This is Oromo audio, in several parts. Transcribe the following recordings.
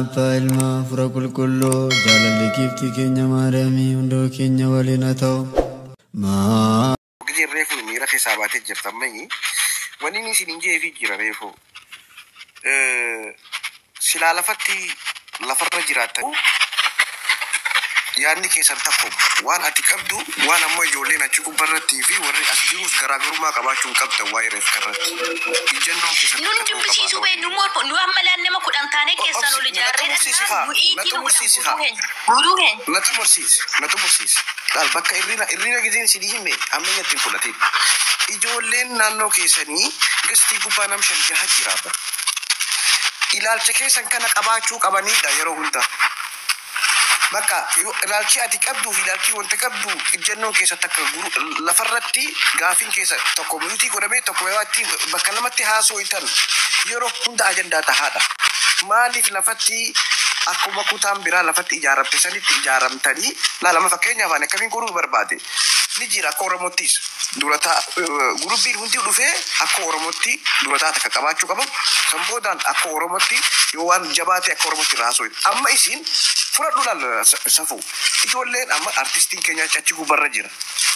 Abbaa, Ilma, Hafuura Qulqulluu, jaalalli giiftii keenya Maariyaamii hundoo keenya waliin haa ta'u. Giseen reefu miira keessaa baatee jirta ammayyi. Wanni inni isin hin jeefi jira reefu. Silaa lafatti lafarra jiraattan yaadni keessan tokko, waan ati qabdu, waan amma ijoolleen achi gubbarrattii fi warri as jirus garaagarummaa qabaachuu hin qabdan waa'ee reefka irratti. Ijjannoon keessan Nun takka ta'uu jibbisiisuu qabaata. bee nu mormo nu amma laan nama 10 taanee keessaan ol Obsi, na ijaarree xumursiisi dhaqnaa haa, nu na iitii nu godhan xumursiisi guutuu haa. keenya guutuu keenya. Na xumursiisi, na xumursiisi. Laal bakka irrina irrina giseen isin hime hammeenya ittiin fudhatin. Ijoolleen naannoo keessanii gastii gubbaa nam shan jaha jiraata. Ilaalcha keessan kana qabaachuu qabanidha yeroo hunda. Bakka ilaalchi ati qabduu fi ilaalchi wanta qabdu ijjannoon keessa takka lafarratti gaafiin keessa tokko mute godhamee tokko yeroo bakka lamatti haasoo'itan yeroo hunda ajandaa tahaadha. Maaliif lafatti akkuma kutaan biraa lafatti ijaaramte sanitti ijaaramtanii laalama? Fakkeenyaaf ani akkamiin godhuu barbaade ni jira, akka Oromottis durataa gurubbiin hundi dhufee akka Oromootti durataa takka qabaachuu qabu. San boodaan akka Oromootti yoo waan jabaate akka Oromootti irraa haasoo. Amma isin fudhadhu laal safuu, ijoolleen amma artistiin keenya achi gubbarra jira.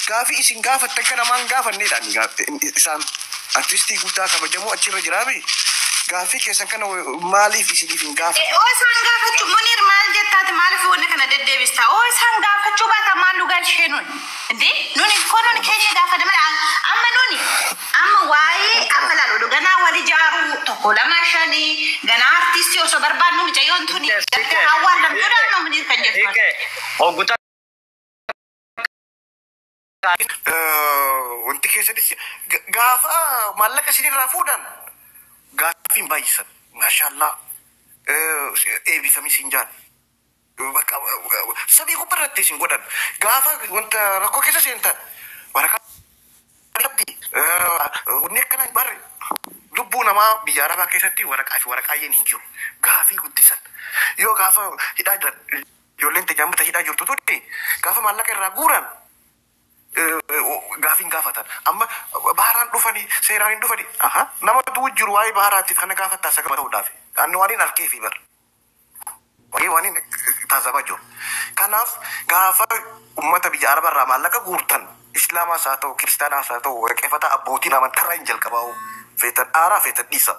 Gaafii isin gaafattan kana maan gaafanneedhaan isaan artistii guddaa kabajamoo achirra jiraami, gaafii keessan kana maaliif isiniif hin gaafatan? Oo isaan gaafachuu, Munir, maal jettaati? Maaliif wanni kana deddeebista? Oo isaan gaafachuu baata maal nu galchee nuni? Indee nuni koo nuni keenya gaafata malee amma nuni amma waa'ee amma laalu ganaa wal ijaaruu tokko lama shanii ganaa artistii osoo barbaadnu mucayyoon tuni gartee hawaan lamtuudha amma Munir kan jettu. Hiike hogguta. Wanti keessanis gaafa maallaqa isinirraa fuudhan gaafiin baay'isan, maashaallah, eebbifamii siin jaan, bakka sabii gubbarratti isin godhan. Gaafa wanta rakkoo keessa seentan waraqaa qabdi, wanni akkana barre lubbuu namaa biyya arabaa keessatti waraqaa fi waraqaayyeen hin jiru. Gaafii guddisan yoo gaafa hidhaa jiran, ijoolleen tajaajila hidhaa jirtu tuni, gaafa maallaqa irraa guuran gaafiin gaafatan. Amma baharaan dhufanii seeraan hin dhufanii, aha, nama du'u jiru waa'ee baharaatiif kana gaafattaa sagama ta'uudhaaf anni waan hin harkee fi bar waa'ee waan hin taasifaa jiru. Kanaaf gaafa ummata biyya arabarraa maallaqa guurtan, islaamaas haa ta'u, kiristaanaas haa ta'u, waaqeffata, abbootiin amantarraa hin jalqabaa'u, feetan aaraa feetan dhiisa.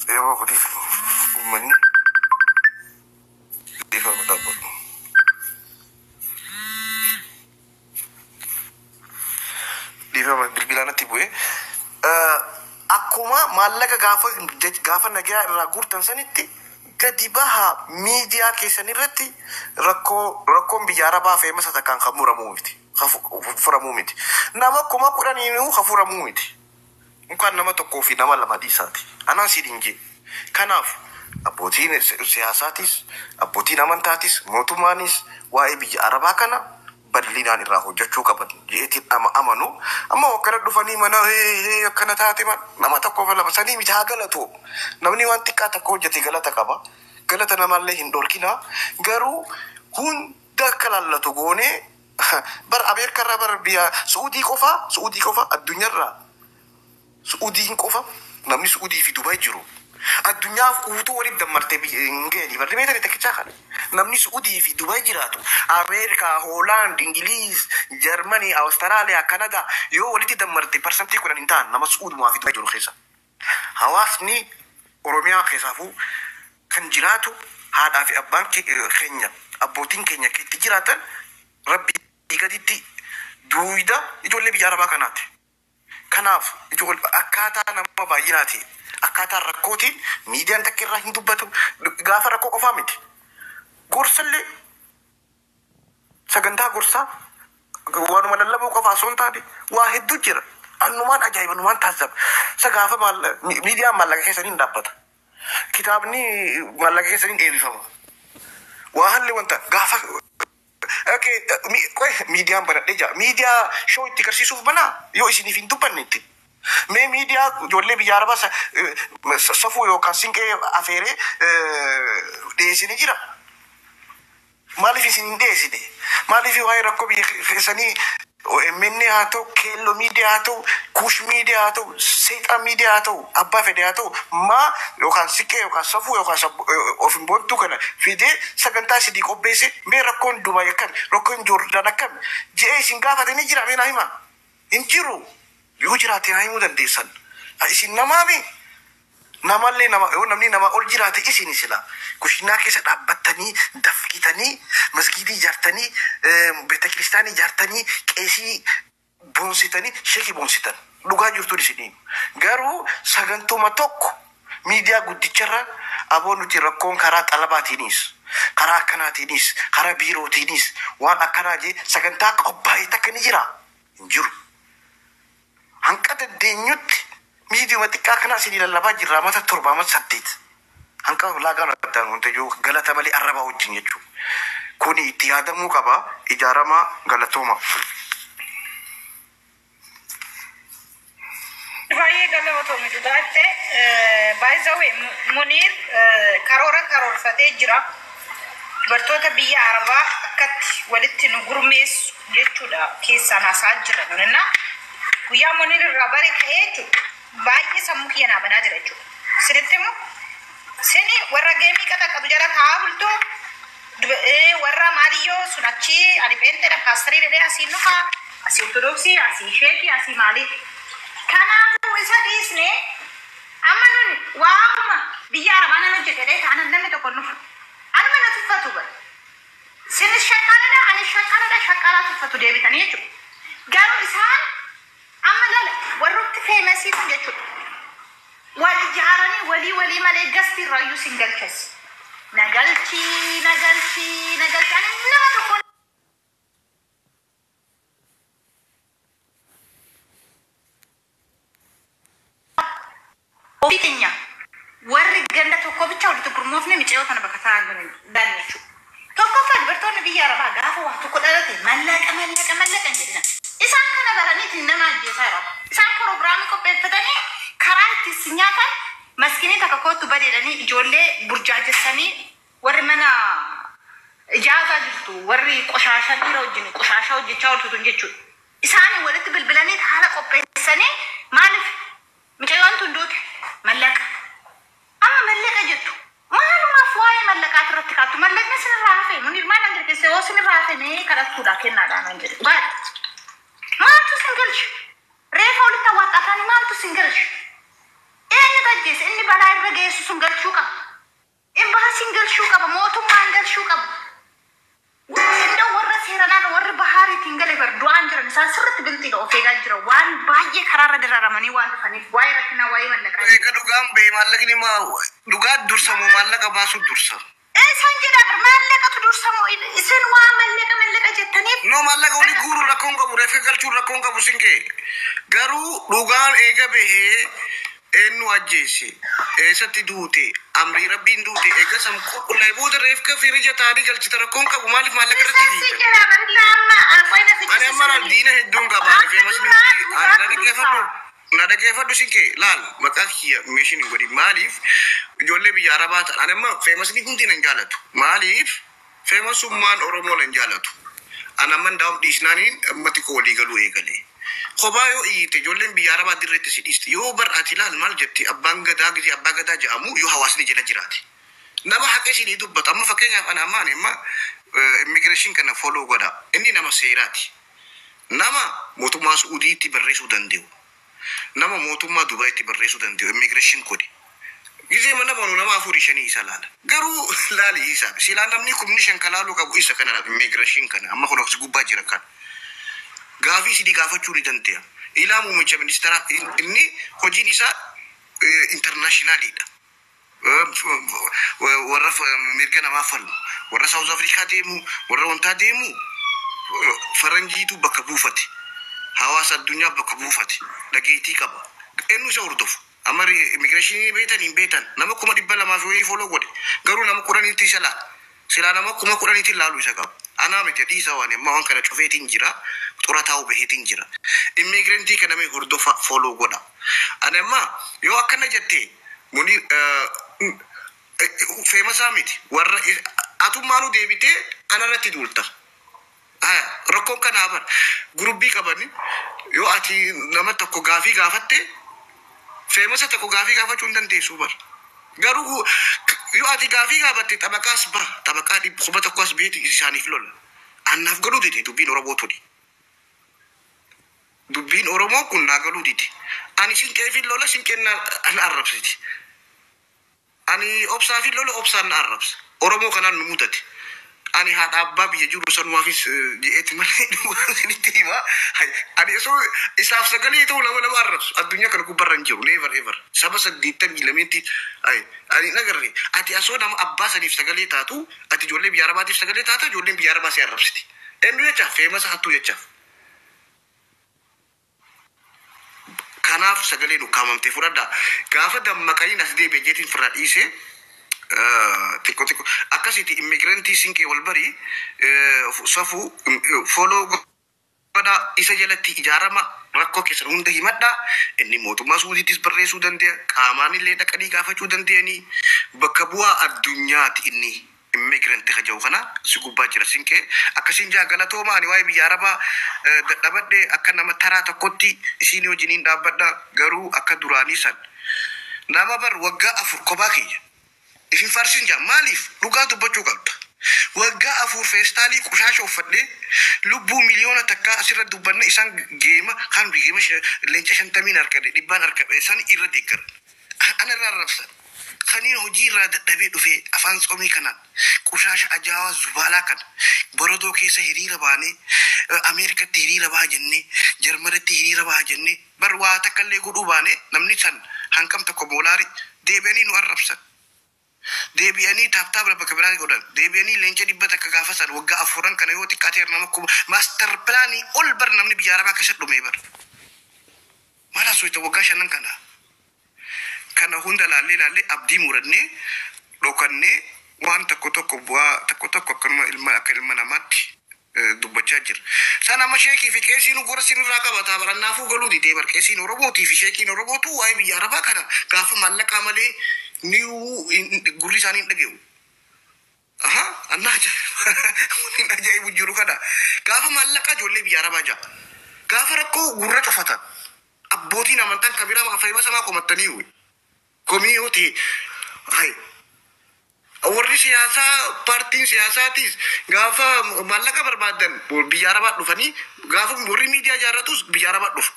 Yeroo kuniif uummanni dhiifama dhaabbatu. Dhiifama, bilbilaan natti bu'ee. Akkuma maallaqa gaafa nagaa irraa guurtan sanitti gadi baha miidiyaa keessan irratti. Rakkoon biyya arabaa feemasa takkaan kan muramuu miti. Furamuu miti. Nama 10,000nuu kan furamuu miti. Mukaan nama tokkoo fi nama lama dhiisaati. Anaan siin hin jee. Kanaaf abbootiin siyaasaatis, abbootiin amantaatis, mootummaanis waa'ee biyya arabaa kana bal'inaan irraa hojjechuu qaban jeetiin ama amanu. Amma akkana dhufanii mana hee akkana taate nama tokkoof lama sanii miti, haa galatu. Namni waan xiqqaa takka hojjete galata qaba. Galata namallee hin dhorkina. Garuu hunda akka laallatu goonee bar Ameerikarraa bar biyya Su'uudii qofa, Su'uudii qofa, addunyaarraa Su'uudiin qofa, namni Su'uudii fi Dubaay jiru addunyaaf guutuu walitti dammartee hin geenye barri meetanii takkichaa kana. Namni Su'uudii fi Dubaay jiraatu Ameerikaa, Hoolaand, Ingiliiz, Jarmanii, Awustiraaliyaa, Kanadaa yoo walitti dammarte 10% hin ta'an nama Su'uudumaa fi Dubaay jiru keessa. Hawaasni Oromiyaa keessaafuu kan jiraatu, haadhaa fi abbaan keenya, abbootiin keenya itti jiraatan rabbii gaditti duuyida ijoollee biyya arabaa kanaati. Kanaaf ijoollee akkaataa nama baay'inaati. Akkaataa rakkootiin miidiyaan takka irraa hin dubbatu. Gaafa rakkoo qofaa miti. Gorsallee, sagantaa gorsaa waanuma lallabuu qofa osoo hin taane waa hedduu jira. Annumaan ajaa'iba numaan taasisama. Isa gaafa miidiyaan maallaqa keessanii hin dhaabbata. Kitaabni maallaqa keessanii eebbifama. Waa halli wanta gaafa okay, qoy, miidiyaan banadhee jira. Miidiyaa show itti agarsiisuuf banaa yoo isiniif hin dubbanne itti. Mee miidiyaa ijoollee biyya arabaa safuu yookaan sinqee afeeree dhiyeessanii jira. Maaliif isin hin dhiyeessine? Maaliif waa'ee rakkoo biyya keessanii OMN haa ta'u, Keelloo miidiyaa haa ta'u, Kuush miidiyaa haa ta'u, Seexaa miidiyaa haa ta'u, Abbaa fedhe haa ta'u, maa yookaan siqee yookaan safuu yookaan of hin boontuu kana fidee sagantaa isinii qopheesse mee rakkoon Dubaay akkami, rakkoon Joordaan akkami je'ee isin gaafate ni jira mee naa hima. Hin jiru. Yoo jiraate naa himuu dandeessan. Isin namaami. Namallee nama yoo namni nama ol jiraate isin sila kushinaa keessa dhaabbattanii dafqitanii masgiidii ijaartanii beeta kiristaanii ijaartanii qeesii boonsitanii sheekii boonsitan dhugaa jirtuun isinii garuu sagantuma tokko miidiyaa guddicharra aboo nuti rakkoon karaa xalabaatiinis karaa akkanaatiinis karaa biirootiinis waan akkanaa jee sagantaa qophaa'e takka ni jira hin jiru. Hanqa dandeenyutti miidiyuma xiqqaa kana isinii lallabaa jirra amata 7 amata 8 hanqa laagaan addaan wanta jiru galata malee arrabaa wajjin jechuudha. Kuni itti yaadamuu qaba ijaaramaa galatooma. Baay'ee galatoomi dhugaatte. By the way, Muniir karoora karoorfatee jira. Dubartoota biyya Arabaa akkatti walitti nu gurmeessu jechuudha keessaan haasa'aa jira nunina. Guyyaa Muniir irraa bare ka'ee jechuudha. Baay'ee sammuu kiyya naa banaa jira jechuudha. Sinitti immoo sini warra geemii qaxaqatu jala taa'aa bultu warra maaliyyoo sun achi ani peenteedha paastarii dhedhee asii nufa asii ortodoksii asii sheekii asii maalii. Kanaafuu isa dhiisne amma nuni waa'uma biyya Arabaa nan hojjedhe ta'anan namni tokko nufu. Anuma na tuffatu bara. Sinis shaqqaaladha anis shaqqaaladha shaqqaalaa tuffatu deebitanii jechuudha. Garuu isaan amma lala warrooti feemasii kun jechuudha. Wal ijaaranii walii walii malee gasti irraayyuu sin galchas. Nagalchi nagalchi nagalchi ani nama tokko ofii keenya warri ganda tokko bicha walitti gurmoofne micayyoo tana bakka taa'an galan jechuudha. Tokkoffaa dubartoonni biyya Arabaa gaafa waa tokko dhalate mallaqa mallaqa mallaqa hin jedhina. Isaan kana baraniitiin nama ajjeesaa jiru. Isaan proogiraamii qopheeffatanii karaa itti si nyaatan maskinii takka kootu badeedhanii ijoollee burjaajessanii warri mana ijaazaa jirtu warri qoshaashaa dhiira wajjin qoshaashaa hojjechaa ooltu jechuudha. Isaan walitti bilbilanii haala qopheessanii maaliif micayyoon tun duute mallaqa. Amma mallaqa jettu maalumaaf waa'ee mallaqaa irratti kaattu mallaqni sinirraa hafe Muniir maal an jedhe yoo sinirraa hafe mee kadhattuudha kennaadhaan an jedhe dhugaadha. Maaltu sin galche? Reefa walitti awwaaxxatanii maaltu sin galche? Eenyutu ajjeese? Inni balaa irra geessu sun galchuu qaba. Imbaasiin galchuu qaba. Mootummaan galchuu qaba. Indoo warra seeranaan warri bahaariitiin gale bar du'aan jiran isaan sirriitti bilxiidha of eegaa jira. Waan baay'ee karaarra dararamanii waan dhufaniif waa'ee rakkinaa waa'ee mallaqaa. Eega dhugaan bee maallaqni maa dhugaa dursamoo maallaqa baasuu dursa. Isaan jedha bar maallaqatu dursamoo isin waa mallaqa mallaqa jettaniif. No maallaqa walii guuruu rakkoon qabu reeffa galchuun rakkoon qabu sin kee garuu dhugaan eega bahee eenyu ajjeese eessatti duute amrii rabbiin duute eega sam qulqullaa'e booda reeffa firija taanii galchite rakkoon qabu maaliif maallaqa irratti Isaan si diitan. jedha bar amma qoyna Ani amma laal diina hedduun qaba ani feemas miti ani na dhaggeeffadhu na dhaggeeffadhu sin kee laal maqaa kiyya meeshin hin godhin maaliif ijoollee biyya Arabaa ta'an ani amma feemasni hundi nan jaalatu maaliif feemasummaan Oromoo nan jaalatu. Ani amma ndaa'um dhiisnaaniin ummati koo walii galuu eegale. Kophaa yoo iyyite ijoolleen biyya Arabaa dirreetti si dhiisti yoo bar ati laal maal jetti abbaan gadaa gisee abbaa gadaa jedhamu yoo hawaasni jala jiraate. Nama haqa isinii dubbatu amma fakkeenyaaf ani amma ani amma immigireeshin kana follow godha inni nama seeraati. Nama mootummaa Suudiitti barreessuu danda'u. Nama mootummaa Dubaayitti barreessuu danda'u immigireeshin kodi. Gisee mana banu nama 4 5 isa laala. Garuu laali isa silaa namni 5,000 ka laaluu qabu isa kana immigireeshin kana amma kun as gubbaa jira kana. Gaafii isinii gaafachuu ni danda'a. Ilaa muummicha ministeeraa inni hojiin isaa intarnaashinaaliidha. Warra mirga namaa falmu, warra Saawuz Afrikaa deemu, warra wantaa deemu faranjiitu bakka buufate. Hawaasa addunyaa bakka buufate. Dhageettii qaba. Eenyu isa hordofu? Amma immigireeshinii beetan hin beetan nama 200,000 fi wayii foloo godhe garuu nama 10tti isa laala. Silaa nama 10,000tti laaluu isa qaba. Anaa miti dhiisa waan amma waan kana cufeetiin jira xurataa baheetiin jira. Immigirentii kana mee hordofa foloo godha. Ani amma yoo akkana jette muni feemasaa miti warra atummaanuu deebitee anarratti duulta. Haya, rakkoon kanaa bar gurubbii qabani yoo ati nama tokko gaafii gaafatte, famousa tokko gaafii gaafachuu hin dandeessu bar. Garuu yoo ati gaafii gaafatte, xabaqaas baha, xabaqaa 1,000 as beeti isaaniif lola. Annaaf galuu dide dubbiin Oromoo tuni. Dubbiin Oromoo kun naa galuu dide. Ani sinqeefin lola, sinqeen na arrabsiti. Ani obsaafin lola, obsaan na arrabsa. Oromoo kanaan nu mudate. Ani haadha abbaa biyya jiru sanumaafis je'eeti malee isinitti hima. Ani osoo isaaf sagalee ta'u lama lama arrabsu addunyaa kana gubbarra hin jiru. Never ever. Saba 82tti ani hin agarre. Ati osoo nama abbaa saniif sagalee taatu, ati ijoollee biyya Arabaatiif sagalee taata, ijoolleen biyya Arabaa si arrabsiti. Eenyu jechaaf? Famousa hattuu jechaaf. Kanaaf sagalee nu kaamamtee fudhadhaa. Gaafa dammaqanii as deebi'e jeetiin firraa dhiisee xiqqoo xiqqoo akkasitti immigrantii sinqee wal barii safuu follow godhaa, isa jalatti ijaarama, rakkoo keessan hunda himadhaa. Inni mootummaa Suudiittis barreessuu danda'a, qaamaan illee dhaqanii gaafachuu danda'anii, bakka bu'aa addunyaati inni. Immigranti kaja'u kana si gubbaa jira sinqee akkasiin jaa. Galatooma. Ani waa'ee biyya Arabaa dadhabadhe. Akka nama taraa tokkotti isin wajjiniin dhaabbadha. Garuu akka duraanii san nama bar waggaa 4 kophaa kiyya ifin faarsin jaa. Maaliif? Dhugaa dubbachuu qabda. Waggaa 4 feestaalii qushaasha uffadhee lubbuu 1 miliyoona asirra dubbanne, isaan geema kan geema leenca 50n harkadhe, 100n harkadhe isaan irra deeggaran, ana irraa arrabsan. Kaniin hojii irraa dadhabee dhufee afaan tsomii kanaan qushaasha ajaa'aa zubaalaa kana borodoo keessa hiriira baanee, Ameerikatti hiriira baha jennee, Jarmanatti hiriira baha jennee bar waa takka illee godhuu baanee, namni san hanqam tokko boolaari deebi'anii nu arrabsan. Deebi'anii tap tap bakka biraa godhan. Deebi'anii leenca 100 gaafa san waggaa afuran kana yoo xiqqaatee nama kuma master planii ol bar namni biyya Arabaa keessa dhumee bar. Maal haasofta waggaa shanan kana? Kana hunda laallee laallee abdii murannee dhokannee waan tokko tokko bu'aa tokko tokko akkanuma ilma akka ilma namaatti dubbachaa jira. San amma sheekii fi qeesiin gora sinirraa qabataa barannaafuu galuu didee bar. Qeesiin Oromootii fi sheekiin Oromootu waa'ee biyya Arabaa kana gaafa maallaqaa malee ni gurri isaanii hin dhaga'u. Aha, annaa ajaa'iba ajaa'ibu jiru kana. Gaafa maallaqaa ijoollee biyya Arabaa jaa. Gaafa rakkoo gurra cufatan. Abbootiin amantaan kabiraa fayyima samaa komattanii komii yoo ta'e hai warri siyaasaa, paartiin siyaasaatiis gaafa maallaqa barbaadan biyya Arabaa dhufanii, gaafa warri miidiyaa ijaarratus biyya Arabaa dhufa.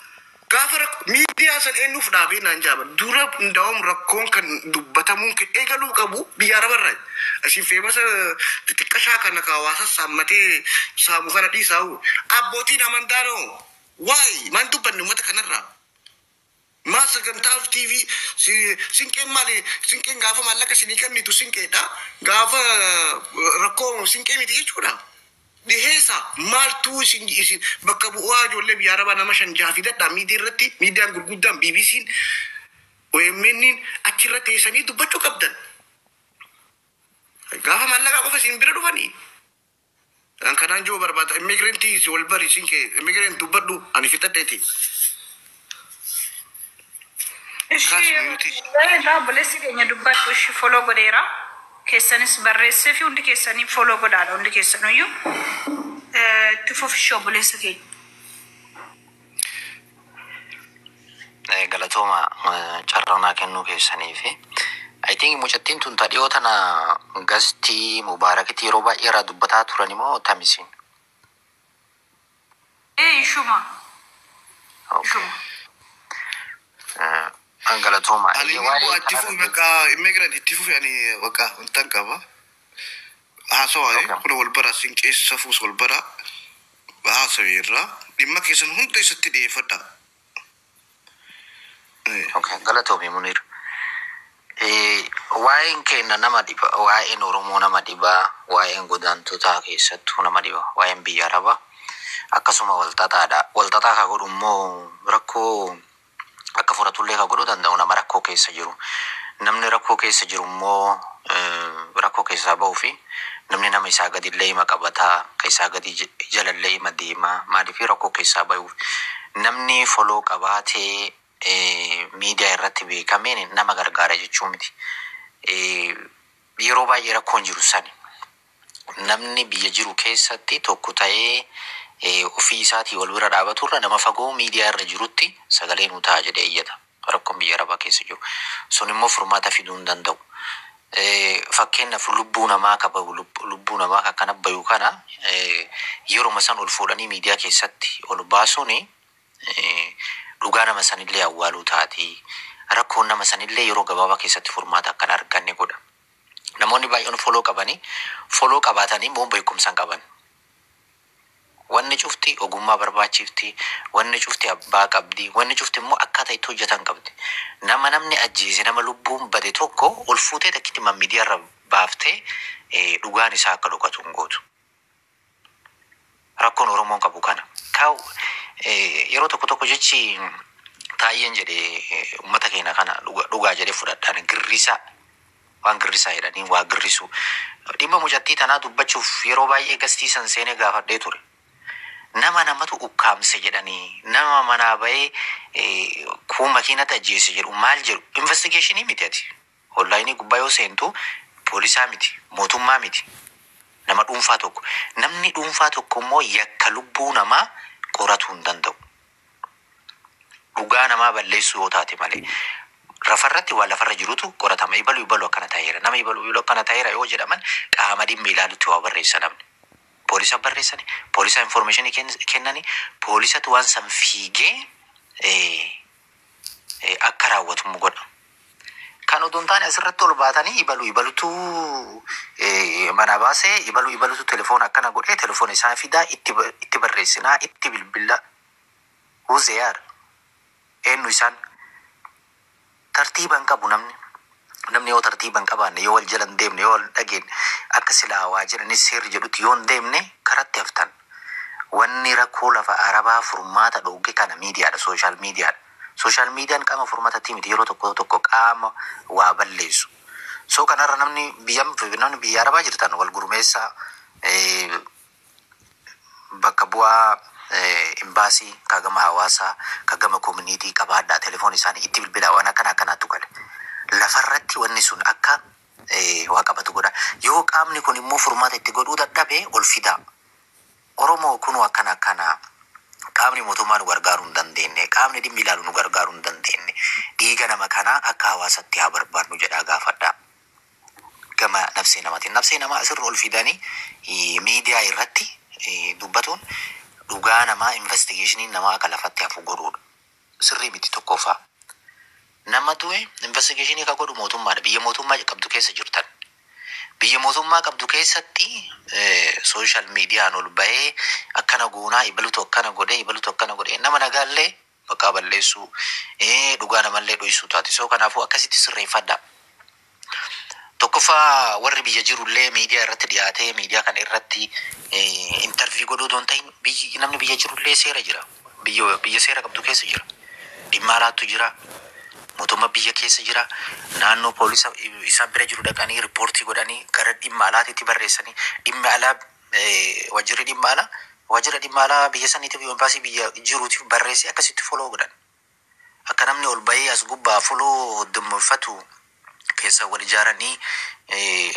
Gaafa miidiyaa san eenyuuf dhaabee naan jaaban dura hundaa'uun rakkoon kan dubbatamuun kan eegaluu qabu biyya Arabarraa. Asiin famousa xixiqqashaa kana ka hawaasa saammatee saamu kana dhiisaa'u. Abbootiin amantaa noo waa'ee maan dubbanne uummata kanarraa? Maa sagantaa TV sinqeen maali? Sinqeen gaafa maallaqa isinii kennitu sinqeedha. Gaafa rakkoo sinqee miti jechuudha. Dhiheessa maaltu isin bakka bu'aa ijoollee biyya Arabaa nama shan jaha fidadhaa miidiyaa irratti, miidiyaan gurguddaan BBC'n, OMN'n achirra teessanii dubbachuu qabdan. Gaafa maallaqaa qofa isin bira dhufanii. An kanaan jiru barbaada. Immigrantii wal bari sinqee, immigrant dubbadhu, ani fixadheeti. Ishi obboleessi keenya dubbadhu, ishi follow godheera. Keessanis barreessee fi hundi keessanii follow godhaadha, hundi keessanuyyuu. Itti fufi ishee, obboleessa keenya. Galatooma carraa naa kennuu keessanii fi I think mucattiin tun ta dhiyoo tana gastii Mubaarakitti yeroo baay'ee irraa dubbataa turan immoo tamisiin. Ee, ishuma. Okay. Ishuma. Galatooma. Ani Eeyyee, immoo waa'ee itti fufi kanarratti bakka immigrant itti fufi, ani bakka wantan qaba. Haasawaa kun wal bara sinqee safuus wal bara haasawee irraa dhimma keessan hunda isatti dhiyeeffadha. Okay, galatoomi Munir. Waa'een keenya nama dhiba, waa'een Oromoo nama dhiba, waa'een godaantotaa keessattuu nama dhiba, waa'een biyya Arabaa akkasuma walxaxaadha. Walxaxaa ka godhu immoo rakkoo akka furatullee ka godhuu danda'u nama rakkoo keessa jiru. Namni rakkoo keessa jiru immoo rakkoo keessaa bahuu fi namni nama isaa gadillee hima qabataa, ka isaa gadi jalallee hima deemaa, maaliif rakkoo keessaa bahuuf namni follow qabaatee miidiyaa irratti beekameen nama gargaara jechuu miti. Yeroo baay'ee rakkoon jiru sani. Namni biyya jiru keessatti tokko ta'ee ofii isaatii wal bira dhaabaturra nama fagoo miidiyaa irra jirutti sagalee nuu ta'a jedhee iyyata. Rakkoon biyya arabaa keessa jiru. Sun immoo furmaata fiduu hin danda'u. Fakkeenyaaf, lubbuu namaa kabahu, lubbuu namaa akkana bayu kana yeruma san ol fuudhanii miidiyaa keessatti ol baasuun dhugaa nama sanillee awwaaluu taati. Rakkoon nama sanillee yeroo gabaabaa keessatti furmaata akkan arganne godha. Namoonni baay'een follow qabanii, follow qabaatanii immoo beekumsa hin qaban. Wanni cufti ogummaa barbaachifti, wanni cufti abbaa qabdi, wanni cufti immoo akkaataa itti hojjetan qabdi. Nama namni ajjeese, nama lubbuun bade tokko ol fuutee takkitti miidiyaa irra baaftee dhugaan isaa akka dhokatu hin gootu. Rakkoon Oromoon qabu kana. Kaa'u yeroo tokko tokko jechi taayyeen jedhe uummata keenya kana dhugaa jedhee fudhadhaan, girrisaa, waan girrisaa jedhanii waa girrisuu. Dhimma mucattii tanaa dubbachuuf yeroo baay'ee gastii san seenee gaafadhee ture. Nama namatu ukkaamse jedhanii, nama manaa bahee kuun makiinatti ajjeese jedhu, maal jedhu, investigationii miti ati. Onlineii gubbaa yoo seentu poolisaa miti, mootummaa miti. Nama dhuunfaa tokko. Namni dhuunfaa tokko immoo yakka lubbuu namaa qoratuu hin danda'u. Dhugaa namaa balleessuu yoo taate malee. Lafarratti waan lafarra jirutu qoratama. Ibalu ibalu akkana ta'eera. Nama ibalu ibalu akkana ta'eera yoo jedhaman, qaama dhimmi ilaalutti waa barreessa namni. Poolisa barreessani, poolisa informationii kennani, poolisatu waan san fiigee akka raawwatamu godha. Kan odoo hin taane asirratti ol baatanii ibalu ibalutu mana baasee, ibalu ibalutu telefoona akkana godhee, telefoona isaa fidaa, itti barreessinaa, itti bilbila. Huzeyaadha. Eenyu isaan? Tartiiba hin qabu namni. Namni yoo tartiiba hin qabaanne, yoo wal jala hin deemne, yoo wal hin dhageenye, akka silaa waa jedhanis seerri jedhutti yoo hin deemne, karatti haftan. Wanni rakkoo lafa arabaa furmaata dhooge kana miidiyaadha, social mediadha. Social mediaan qaama furmaatatti miti, yeroo tokko tokko qaama waa balleessu. So kanarra namni biyya arabaa jirtan wal gurmeessaa, bakka bu'aa imbaasii ka gama hawaasaa, ka gama community qabaadhaa, telefoon isaanii itti bilbilaa, waan akkana akkanaatu gale. Lafarratti wanni sun akka waa qabatu godha. Yoo qaamni kun immoo furmaata itti godhuu dadhabe, ol fidaa. Oromoo kun akkana akkana, qaamni mootummaa nu gargaaruu hin dandeenye, qaamni dhimmi ilaalu nu gargaaruu hin dandeenye, dhiiga nama kanaa akka hawaasatti haa barbaadnu jedhaa gaafadhaa. Gama nafsee namaatiin. Nafsee namaa asirra ol fidanii miidiyaa irratti dubbatuun dhugaa namaa, investigationii namaa akka lafatti hafu godhuudha. Sirrii miti tokkoffaa. Nama du'e investigationii ka godhu mootummaadha. Biyya mootummaa qabdu keessa jirtan. Biyya mootummaa qabdu keessatti social mediaan ol bahee akkana goonaa, ibalutu akkana godhee, ibalutu akkana godhee, nama nagaallee maqaa balleessuu, dhugaa namallee dho'isuu taate. So kanaafuu akkasitti sirreeffadha. Tokkoffaa, warri biyya jirullee miidiyaa irratti dhiyaatee miidiyaa kana irratti interview godhuu otoo hin ta'in, biyyi namni biyya jirullee seera jira. Biyya seera qabdu keessa jira. Dhimma alaatu jira. Mootummaa biyya keessa jira. Naannoo poolisa isaan bira jiru dhaqanii reportii godhanii, gara dhimma alaatiitti barreessanii, dhimma alaa, waajjirri dhimma alaa, waajjira dhimma alaa biyya saniitiif, embaasii biyya jiruutiif barreessee akkasitti follow godhan. Akka namni ol bahee as gubbaa follow hoddommeffatu keessa wal ijaaranii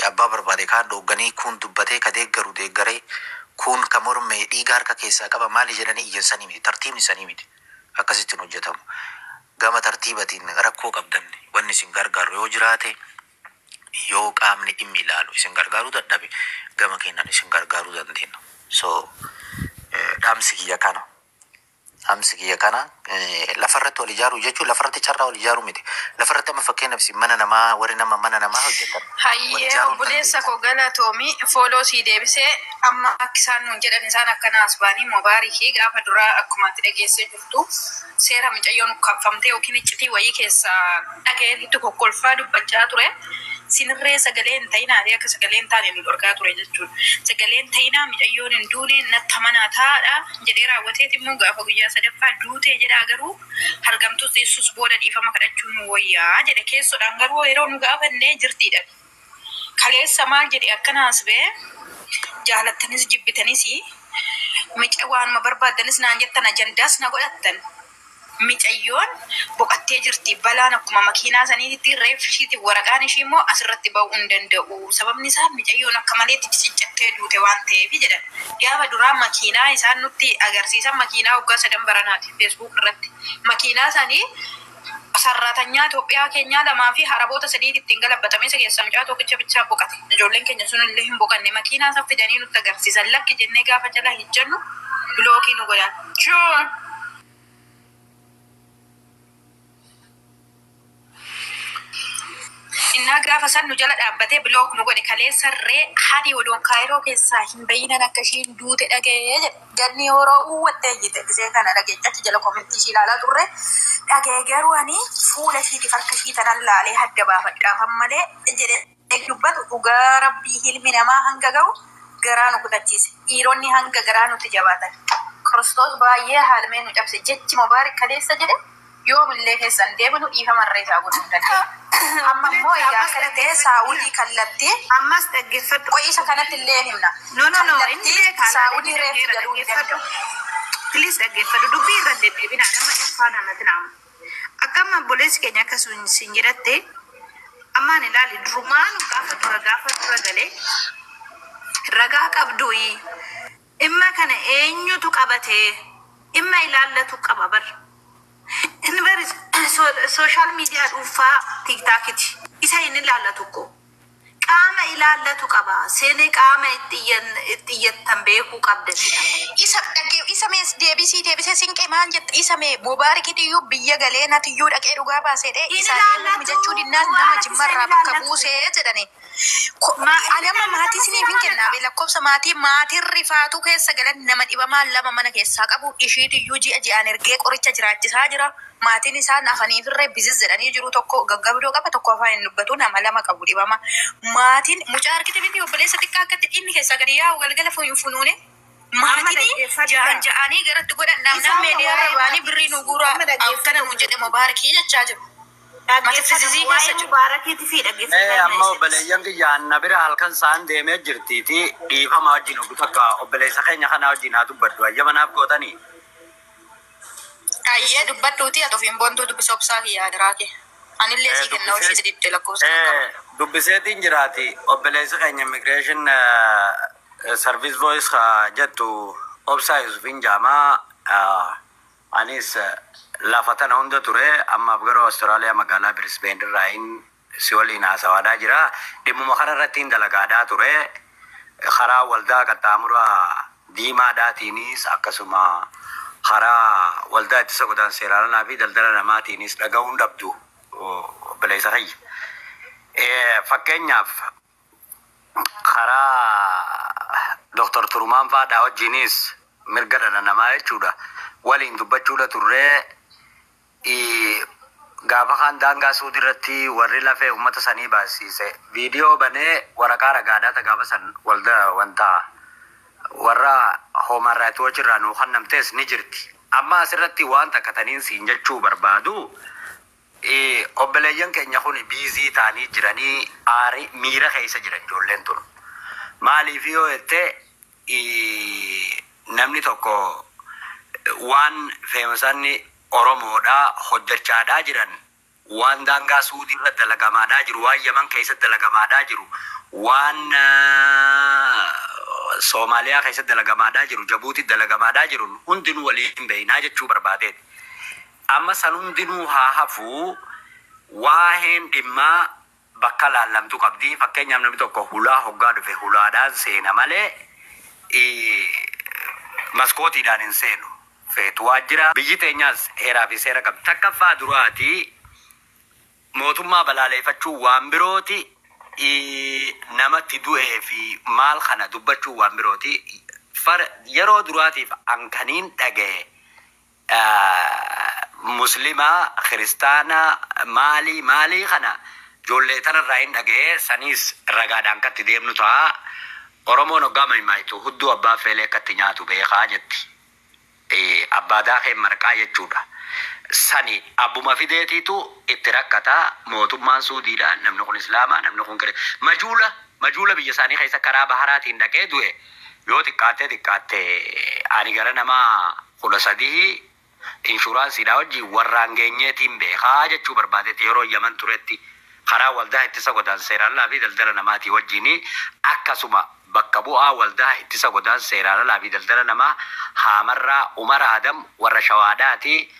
abbaa barbaade kaan dhoogganii, kun dubbatee ka deeggaru deeggaree, kun ka morme dhiiga harka keessaa qaba maali jedhanii iyyansanii miti, tartiibni sanii miti, akkasittiin hojjetamu. Gama tartiibatiin rakkoo qabdan, wanni isin gargaaru yoo jiraate, yoo qaamni dhimmi ilaalu isin gargaaruu dadhabe, gama keenyaan isin gargaaruu dandeenya. So dhaamsi kiyya kana. Dhaamsi kiyya kana, lafarratti wal ijaaruu jechuun lafarratti carraa wal ijaaruu miti. Lafarratti amma fakkeenyaaf isin mana namaa, warri nama mana namaa hojjetan wal Hayyee, ijaaruu hin obboleessa dandeessan. Koo galatoomii, follow sii deebisee. Amma akka isaan nuun jedhan, isaan akkana as ba'anii mubaarikii gaafa duraa akkuma ati dhageessee jirtu seera mucayyoon ukkaanfamtee yookiin iccitii wayii keessaa dhaga'eetti kokkolfaa dubbachaa ture. Sinirree sagalee hin ta'inaa, akka sagalee hin taane nu dhorkaa ture jechuudha. Sagalee hin ta'inaa, mucayyoon hin duune, natti amanaa taa'aadha jedhee raawwateet immoo gaafa guyyaa sadaffaa duutee jedhaa, garuu argamtus dhiissus booda dhiifama kadhachuu nu wayyaa jedhe. Keessodhaan garuu yeroo nu gaafannee jirtiidha. Kaleessa maal jedhe? Akkanaas ba'e, jaalattanis jibbitanis, mica waanuma barbaaddanis naan jettan, ajandaas na godhattan. Micayyoon boqottee jirti. Balaan akkuma makiinaa saniitti reeffi ishiitiif waraqaan ishii immoo asirratti ba'uu hin danda'u. Sababni isaa micayyoon akka maleetti ciccattee duute waan ta'eef jedhan. Gaafa duraa makiinaa isaan nutti agarsiisan makiinaa waggaa sadan baranaati Facebook irratti. Makiinaa isaanii sarraatanyaa Itoophiyaa keenyaa lamaa fi haraboota sadiitti ittiin galabbatame isa keessa mucaa tokkicha bichaa boqate. Ijoolleen keenya sun illee hin boqanne makiinaa san fidanii nutti agarsiisan lakki jennee gaafa jala hijjannu block nu godhan. Sure. Innaa gaafa san nu jala dhaabbatee block nu godhe kaleessarree haadhi odoon Kaayiroo keessaa hin bayinan akka ishiin duute dhaga'ee jedhe. Ganni yeroo uwwattee jette gisee kana dhagee achi jala comment ishii ilaalaa turre dhaga'ee garuu ani fuula ishiitiif harka ishii tanan laalee hadda baafadhaafan malee jedhee dubbatu dhugaa rabbii ilmi namaa hanga ga'u garaa nu kutachiise. Dhiironni hanga garaa nuti jabaatan. Kiristoos baay'ee haalmee nu cabse jechi Mubaarik kaleessa jedhe yoomillee keessan deebinu dhiifamarree isaa godhuu hin dandeenye. Amma immoo egaa akkana ta'e Saawudii kallattii Ammas dhaggeeffadhu. qo'isa kanatti illee himna. No, no, no. Inni Kallattii beekaa. Saawudii reeffi galuu hin Dhaggeeffadhu. danda'u. Please dhaggeeffadhu. Dubbii irra deddeebinaa nama dhuunfaa namatti naamu. Akkama obboleessi keenya akkasuma sin jedhatte ammaan ilaali durumaanu gaafa dura galee ragaa qabduyi dhimma kana eenyutu qabatee dhimma ilaallatu qaba bar. Inni bari social media dhuunfaa TikTokiti. Isa inni ilaallatu ko. Qaama ilaallatu qaba. Seenee qaama itti iyyattan beekuu qabdanidha. Isa dhagee isa mee deebisii deebisee sinqee maal jette isa mee Mubaarikiitiyyuu biyya galee natiyyuu dhaqee dhugaa baaseedhe Inni isa deemuu ilaallatu mijachuu dinnaan nama waan isa jimmarraa bakka ilaallatu. buusee jedhani. Ma Ani amma maatii isiniif hin kennaa bee lakkoofsa maatii maatiin rifaatuu keessa galan nama dhibamaa lama mana keessaa qabu ishiitiyyuu ji'a ji'aan ergee qoricha jiraachisaa jira. Maatiin isaa afaniifirree bizis jedhanii jiru tokko gaggabdoo qaba tokko afaan hin dubbatu nama lama qabu dhibama. Maatiin mucaa argite miti obboleessa xiqqaa akkatti dhiinni keessaa gadi yaa'u galgala funuune. Amma Maatiin dhaggeeffadhu. ja'an ja'anii garatti godhan Isaan namni meediyaa irra waa'ee ba'anii birrii nu guuraa amma dhaggeeffadhu. akkana nuun jedhe Mubaarikii jechaa jiru. Mati Dhaggeeffadhu fizizii keessa waa'ee jiru. Mubaarakiitii fi Mee dhaggeeffadhu. amma obboleeyyan kiyya anna bira halkan sa'an deemee jirtiiti dhiifama wajjin obbo takka obboleessa keenya kana wajjin haa dubbadhu hayyama naaf gootanii. Ayyee dubbadhuuti ati ofiin boontuu dubbisa obsaa kiyyaa diraa kee. Anillee sii kenna hojii si didde lakkoofsa kan qabu. Dubbiseetiin jiraati obboleessi keenya immigration service voice jettu obsaa Yusufiin jaamaa anis lafa tana hunda ture ammaaf garuu Austraaliyaa magaalaa Brisbane irraa hin si waliin haasawaadhaa jira dhimmuma kana irratti hin dalagaadhaa ture karaa waldaa qaxxaamura diimaadhaatiinis akkasuma karaa waldaa ittisa godaansa seeraan alaa fi daldala namaatiinis dhaga'uun dhabdu obboleessa kiyya. Fakkeenyaaf karaa Dr. Turmaan Faadhaa wajjinis mirga dhala namaa jechuudha. Waliin dubbachuudha turree gaafa kaan daangaa suudii irratti warri lafee uummata sanii baasiise viidiyoo banee waraqaa ragaadhaa ta gaafa san waldaa wanta warra Human Rights Watch irraa nuu kennamtes ni jirti. Amma asirratti waan takka taniin siin jechuu barbaadu obboleeyyan keenya kun busy ta'anii jiranii aarii miira keessa jiran ijoolleen tun. Maaliif yoo jette namni tokko waan feemasanni Oromoodhaa hojjechaadhaa jiran waan daangaa Suudii irra dalagamaadhaa jiru waan Yaman keessa dalagamaadhaa jiru waan Soomaaliyaa keessa dalagamaadhaa jiru Jabuuti dalagamaadhaa jiru hundinuu waliin beeynaa jechuu barbaadeeti. Amma san hundinuu haa hafuu waa'een dhimmaa bakka laallamtu qabdi. Fakkeenyaaf namni tokko hulaa hoggaa dhufe hulaadhaan seena malee maskootiidhaan hin seenu. Feetu waajjira biyyi teenyaas heeraa fi seera qabdi. Takkaffaa duraati mootummaa balaaleffachuu waan birooti namatti du'ee fi maal kana dubbachuu waan birooti. Yeroo duraatiif ankaniin dhaga'e muslimaa kiristaanaa maalii maalii kana ijoollee tanarraa hin dhaga'e saniis ragaadhaan katti deemnu ta'a. Oromoon hoggaa maimaayitu hudduu abbaa feelee akkatti nyaatu beekaa jetti. Abbaa daakee marqaa jechuudha. Sani abbuma fideetiitu itti rakkataa mootummaan Suudiidha namni kun Islaamaa namni kun kire majuula majuula biyya isaanii keessa karaa baharaatiin dhaqee du'e yoo xiqqaattee xiqqaatte ani gara nama 13 Inshuraansiidhaa wajjin warraan geenyeetiin beekaa jechuu barbaadetti yeroo Yaman turetti karaa waldaa ittisa godaansa seeraan alaa fi daldala namaatii wajjin, akkasuma bakka bu'aa waldaa ittisa godaansa seeraan alaa fi daldala namaa Haamarraa Umar Adam warra Shawaadhaati,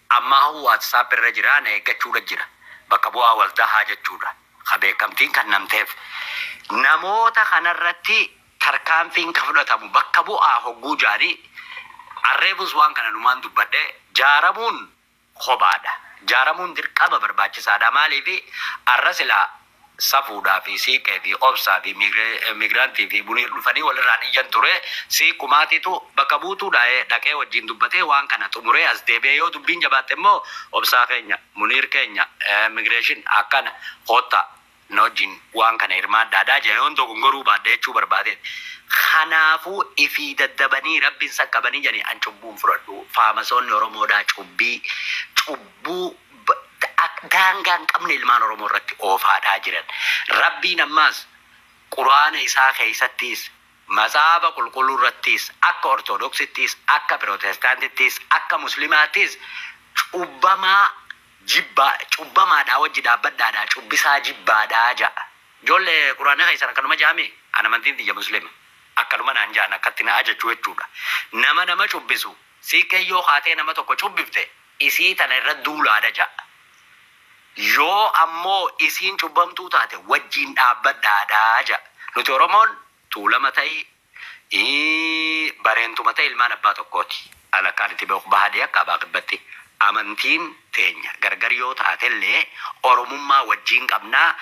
ammaa WhatsApp irra jira, na eeggachuudha jira, bakka bu'aa waldaa haa jechuudha. Ka beekamtiin kan namteef namoota kanarratti tarkaanfiin ka fudhatamu bakka bu'aa hogguu jaanii arreebus waan kana numaan dubbadhe. Jaaramuun kophaadha. Jaaramuun dirqama barbaachisaadha. Maaliifi arra silaa safuudhaa fi siiqee fi obsaa fi miigiraantii fi bunii dhufanii walirraan iyyan ture. Siiqumaatitu bakka buutuudha dhaqee wajjin dubbatee waan kana xumuree as deebi'ee, yoo dubbiin jabaatte immoo obsaa keenya, Muniir keenya, migration akkana koottaa na wajjin waan kana hirmaadhaadhaa jee yoon dogongoruu baadhe jechuu barbaade. Kanaafuu ifii daddabanii rabbiin saqqabanii jedhanii an cubbuun fudhadhu. Faamasoonni Oromoodhaa cubbii cubbuu daangaa hin qabne ilmaan Oromoo irratti oofaadhaa jiran. Rabbiin ammaas quraana isaa keessattis, matsaaba qulqulluu irrattis, akka Ortodoksittis, akka Pirootestaantittis, akka Muslimaattis cubbamaa jibbaa, cubbamaadhaa wajji dhaabbadhaadhaa, cubbisaa jibbaadhaa ja'a. Ijoollee, quraana keessan akkanuma jaame. An amantiin tiyya Muslima. Akkanuma naan jaan, akkatti na ajajju jechuudha. Nama nama cubbisu, siiqqee yoo kaatee nama tokko cubbifte, isii tana irra duulaadha ja'a. Yoo ammoo isiin cubbamtuu taate wajjiin dhaabbadhaadhaa ja'a. Nuti Oromoon Tuulama ta'i, Bareentuma ta'i, ilmaan abbaa tokkooti. An akkaan itti beeku bahadee akka abaa kibbatti. Amantiin teenya gargar yoo taatellee Oromummaa wajjiin qabnaa.